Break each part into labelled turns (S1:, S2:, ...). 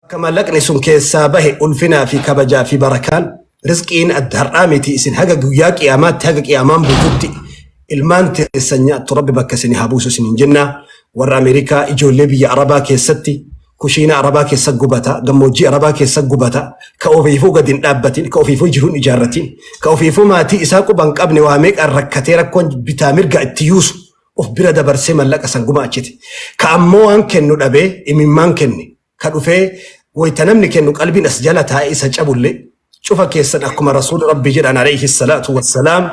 S1: Bakka mallaqni sun keessaa bahe ulfinaa fi kabajaa fi barakaan rizqiin adda har'aa miti isin haga guyyaa qiyaamaatti haga qiyaamaan buututti ilmaan teessan nyaattu rabbi bakka isin haa buusu isiniin jenna. Warra Ameerikaa ijoollee biyya Arabaa keessatti kushiina Arabaa keessa gubata gammoojjii Arabaa keessa gubata ka ofiifuu gadi hin dhaabbatin ka ofiifuu jiruu hin ijaarratin ka ofiifuu maatii isaa quba hin qabne waa meeqaan rakkatee rakkoon bitaa mirga itti yuusu of bira dabarsee mallaqa san gumaachite. Ka ammoo waan kennu dhabee imimmaan kenne ka dhufee wayta namni kennu qalbiin as jala taa'ee isa cabullee cufa keessan akkuma rasuulli rabbi jedhan alayhi salaatu wassalaam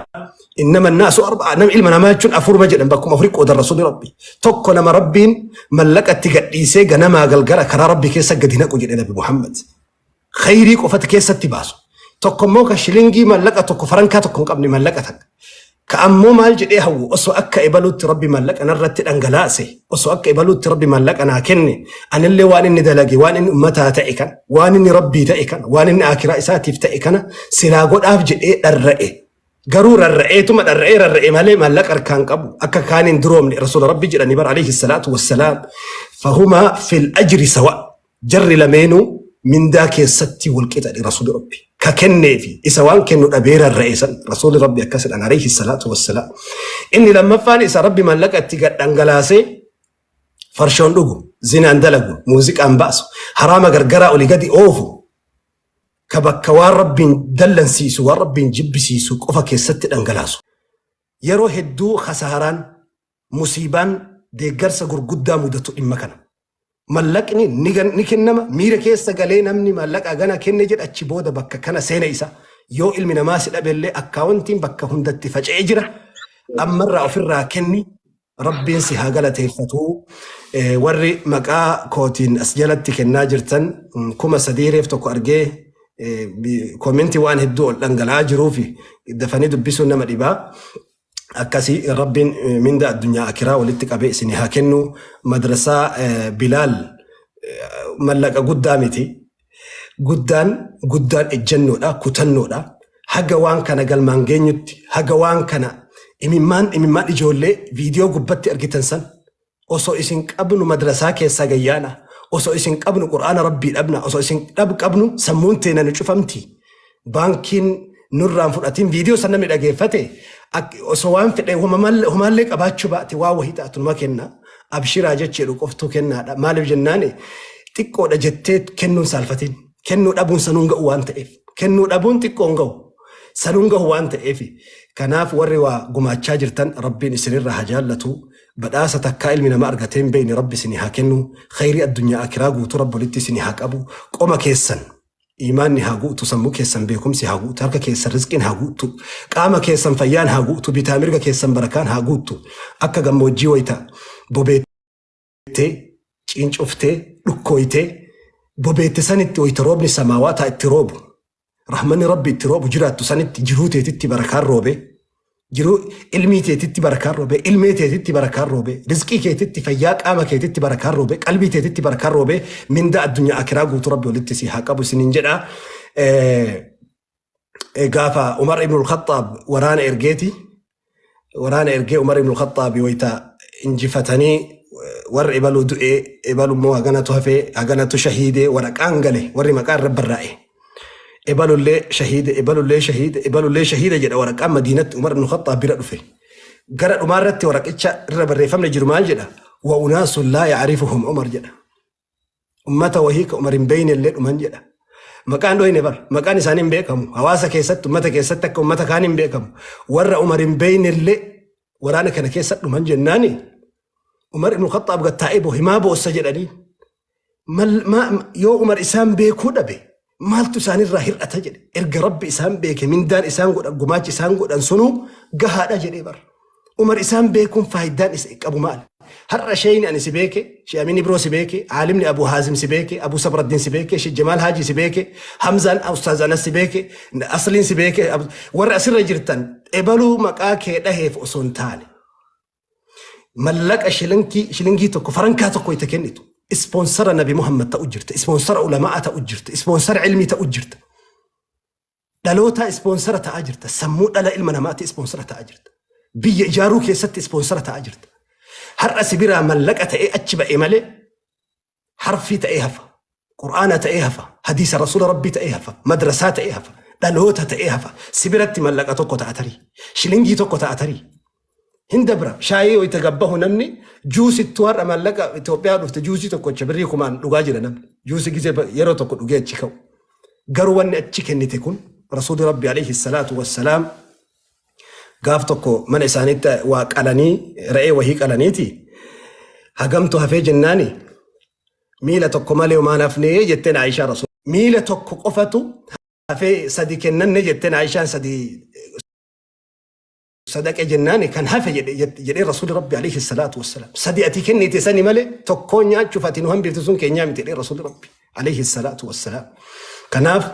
S1: innama naasu arba'a nama ilma namaa jechuun afurma jedhan bakkuma afurii qoodan rasuulli rabbi tokko nama rabbiin mallaqa itti gadhiisee ganamaa galgala karaa rabbi keessa gadi naqu jedhe nabi Muhammad khayrii qofati keessatti baasu. Tokko immoo ka shilingii mallaqa tokko farankaa tokko hin qabne mallaqa takka. Ka ammoo maal jedhee hawwu osoo akka ebaluutti rabbi mallaqa narratti dhangalaase osoo akka ebaluutti rabbi mallaqa naa kenne anillee waan inni dalage waan inni ummataa ta'e kana waan inni rabbii ta'e kana waan inni aakiraa isaatiif ta'e kana silaa godhaaf jedhee dharra'e. Garuu rarra'eetuma dharra'ee rarra'e malee maallaqa harkaan qabu akka kaan hin duroomne rasuula rabbi jedhanii bara alayhi salaatu wassalaam fahumaa fil ajri sawa Jarri lameenuu mindaa keessatti wal qixadhe rasuuli rabbi. Ka kennee fi isa waan kennu dhabee rarra'e san rasuuli rabbi akkas jedhan alayhi salaatu wassalaam. Inni lammaffaan isa rabbi mallaqa itti gad dhangalaasee farshoon dhugu, zinaan dalagu, muuziqaan baasu, haraama gargaraa olii gadi oofu, ka bakka waan rabbiin dallansiisu, waan rabbiin jibbisiisu qofa keessatti dhangalaasu. Yeroo hedduu kasaaraan, musiibaan deeggarsa gurguddaa mudatu dhimma kana. Mallaqni ni gan- ni kennama miira keessa galee namni mallaqa gana kenne jedha achi booda bakka kana seena isa yoo ilmi namaa si dhabellee akkaawuntiin bakka hundatti faca'ee jira ammarraa ofirraa kenni rabbiin si haa galateeffatu warri maqaa kootiin as jalatti kennaa jirtan 3000 reef tokko argee koomentii waan hedduu ol dhangala'aa jiruufi dafanii dubbisuun nama dhibaa. Akkasi rabbiin minda addunyaa akiraa walitti qabee isin haa kennu. Madrasaa Bilaal mallaqa guddaa miti. Guddaan guddaan ejjennoodha, kutannoodha. Haga waan kana galmaan geenyutti, haga waan kana imimmaan imimmaan ijoollee viidiyoo gubbatti argitan san osoo isin qabnu madrasaa keessaa gayyaana, osoo isin qabnu qur'aana rabbii dhabna, osoo isin dhab qabnu sammuun teena nu cufamti. Baankiin nurraan fudhatiin viidiyoo san namni dhageeffate osoo waan fedhe homaallee qabaachuu baate waa wahii taatu numa kenna. Abshiraa jecheedhu qoftuu kennaadha. Maaliif jennaani xiqqoodha jettee kennuun saalfatiin. Kennuu dhabuun sanuun ga'u waan ta'eef. Kennuu dhabuun xiqqoon ga'u. Sanuun gahu waan ta'eef. Kanaaf warri waa gumaachaa jirtan rabbiin isinirra haa jaallatu. Badhaasa takkaa ilmi namaa argatee hin beekne rabbi isinii haa kennu. Khayrii addunyaa akiraa guutuu rabbi walitti isinii haa qabu. Qoma keessan iimaanni haa guutu, sammuu keessan beekumsi haa guutu, harka keessan rizqiin haa guutu, qaama keessan fayyaan haa guutu, bitaa mirga keessan barakaan haa guutu. Akka gammoojjii wayita bobeettee, ciincoftee, dhukkooytee bobeette sanitti wayita roobni samaawaataa itti roobu. Rahmanni Rabbi itti roobu jiraattu sanitti jiruu teetitti barakaan roobee jiruu ilmii teetitti barakaan roobee ilmee teetitti barakaan roobee rizqii keetitti fayyaa qaama keetitti barakaan roobee qalbii teetitti barakaan roobee mindaa addunyaa akiraa guutuu Rabbi walitti si haa qabu isiniin jedha. Gaafa Umar ibn al-Khattaab waraana ergeeti waraana ergee Umar ibn al-Khattaab wayita injifatanii warri ebaluu du'ee ebalu immoo haganatu hafee haganatu shahiidee waraqaan gale warri maqaa irra barraa'e. Ebalullee shahiide ebalullee shahiide ebalullee shahiide jedha waraqaan Madiinatti Umar ibn al-Khattaab bira dhufe. Gara dhumaa irratti waraqicha irra barreeffamne jiru maal jedha? Wa unaasun laa ya'rifuhum Umar jedha. Ummata wahii ka Umar hin beeyne illee dhuman jedha. Maqaan dhoyne bar. Maqaan isaanii hin beekamu. Hawaasa keessatti, ummata keessatti akka ummata kaan hin beekamu. Warra Umar hin beeyne illee waraana kana keessa dhuman jennaani Umar ibn Khattaab gad taa'ee boohe maa boossa jedhanii. Mal, ma, yoo Umar isaan beekuu dhabe maaltu isaanirraa hir'ata jedhe. Erga Rabbi isaan beeke mindaan isaan godhan gumaachi isaan godhan sunuu gahaadha jedhee bar. Umar isaan beekuun faayidaan isa qabu maali? Har'a sheeyni ani si beeke, Shee Amin Ibroo si beeke, Aalimni Abu Haazim si beeke, Abu Sabraddiin si beeke, Shee Jamaal Haaji si beeke, Hamzaan Ustaaz Anas si beeke, Asliin si beeke, warri asirra jirtan ebaluu maqaa kee dhaheef osoo hin taane. Mallaqa shilingii tokko farankaa tokko itti kennitu. Ispoonsara Nabi Muhammad ta'u jirta, ispoonsara ulamaa ta'u jirta, ispoonsara ilmii ta'u jirta. Dhalootaa ispoonsara ta'aa jirta. Sammuu dhala ilma namaatti ispoonsara ta'aa jirta. Biyya ijaaruu keessatti ispoonsara ta'aa jirta. Har'a si biraa mallaqa ta'ee achi ba'e malee harfii ta'ee hafa. Qur'aana ta'ee hafa, hadiisa Rasuula Rabbii ta'ee hafa, madrasaa ta'ee hafa, dhaloota ta'ee hafa. Si biratti mallaqa tokko ta'a tarii, shilingii tokko ta'a tarii. Hin dabra. Shaayii wayita gabbahu namni juusittuu har'a mallaqa Itoophiyaa dhufte juusii tokkocha birrii kumaan dhugaa jira namni. Juusii gizee yeroo tokko dhugee achi ka'u. Garuu wanni achi kennite kun Rasuulli Rabbi alayhi salaatu wassalaam gaaf tokko mana isaaniitti waa qalanii re'ee wahii qalaniiti hagamtu hafee jennaani miila tokko malee homaan hafnee jetteen Aayishaa Rasuul. Miila tokko qofatu hafee sadi kennanne jetteen Aayishaan sadi sadaqe jennaani kan hafe jedhee Rasuulli Rabbi alayhi salaatu wassalaam. Sadi ati kennite sani malee tokkoo nyaachuuf ati nu hambifte sun keenyaa miti jedhee Rasuulli Rabbi alayhi salaatu wassalaam. Kanaaf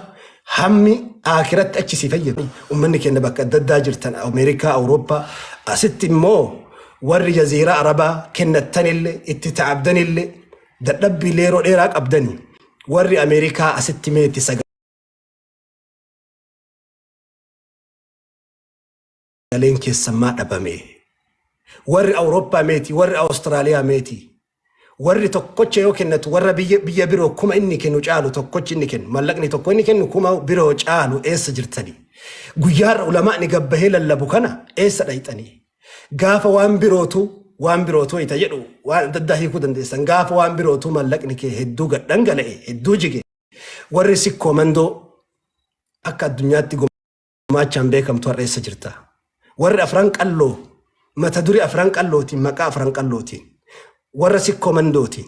S1: hammi aakiratti achi si fayyadu. Ummanni keenya bakka adda addaa jirtan Ameerikaa, Awurooppaa asitti immoo warri jaziiraa Arabaa kennattanillee itti ta'abdanillee dadhabbii yeroo dheeraa qabdani. Warri Ameerikaa asitti meetti sagaleen keessan maa dhabame? Warri Awurooppaa meeti, warri Awustiraaliyaa meeti. Warri tokkocha yoo kennatu warra biyya, biyya biroo kuma inni kennu caalu tokkochi inni kennu mallaqni tokko inni kennu kuma biroo caalu eessa jirtanii? Guyyaa har'a ulamaa'ni gabbahee lallabu kana eessa dhayxanii? Gaafa waan birootu waan birootu ita jedhu waan adda addaa hiikuu dandeessan. Gaafa waan birootu mallaqni kee hedduu gad dhangala'e hedduu jige warri sikkoo mandoo akka addunyaatti gumaachaan beekamtu har'a eessa jirta? Warri afran qalloo mata duree afran qallootiin maqaa afran qallootiin warra sikkoo mandootiin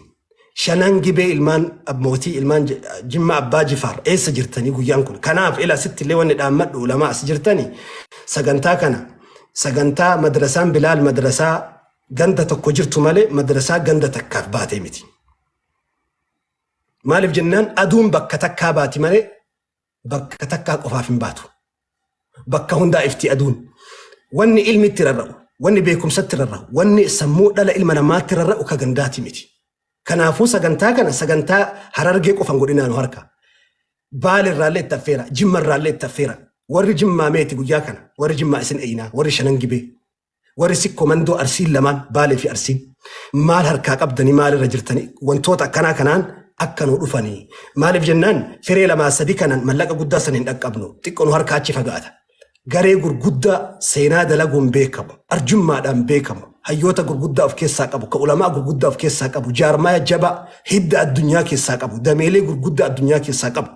S1: shanan gibee ilmaan mootii ilmaan jimma abbaa jifaar eessa jirtanii guyyaan kun? Kanaaf ila sitti illee wanni dhaammadhu ulamaa as jirtanii sagantaa kana sagantaa madrasaan Bilaal madrasaa ganda tokko jirtu malee madrasaa ganda takkaaf baatee miti. Maaliif jennaan aduun bakka takkaa baati malee bakka takkaa qofaaf hin baatu. Bakka hundaa ifti aduun. Wanni ilmi itti rarra'u, wanni beekumsatti rarra'u, wanni sammuu dhala ilma namaatti rarra'u ka gandaati miti. Kanaafuu sagantaa kana sagantaa Harargee qofan godhinaa nu harka. Baale irraallee itti affeera, Jimma irraallee itti affeera. Warri Jimmaa meeti guyyaa kana, warri Jimmaa isin eeyinaa, warri Shanan Gibee. Warri Sikkoo Mandoo Arsiin lamaan Baalee fi Arsiin maal harkaa qabdanii maalirra jirtanii wantoota akkanaa kanaan akka nu dhufanii maaliif jennaan firee lamaa sadi kanaan mallaqa guddaa san hin dhaqqabnu xiqqoo nu harkaa achi fagaata. Garee gurguddaa seenaa dalaguun beekamu arjummaadhaan beekamu hayyoota gurguddaa of keessaa qabu ka ulamaa gurguddaa of keessaa qabu jaarmaya jabaa hidda addunyaa keessaa qabu dameelee gurguddaa addunyaa keessaa qabu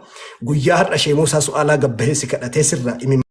S1: guyyaa har'a Sheemuusaa Su'aalaa gabbahee si kadhatee sirraa imimmaan.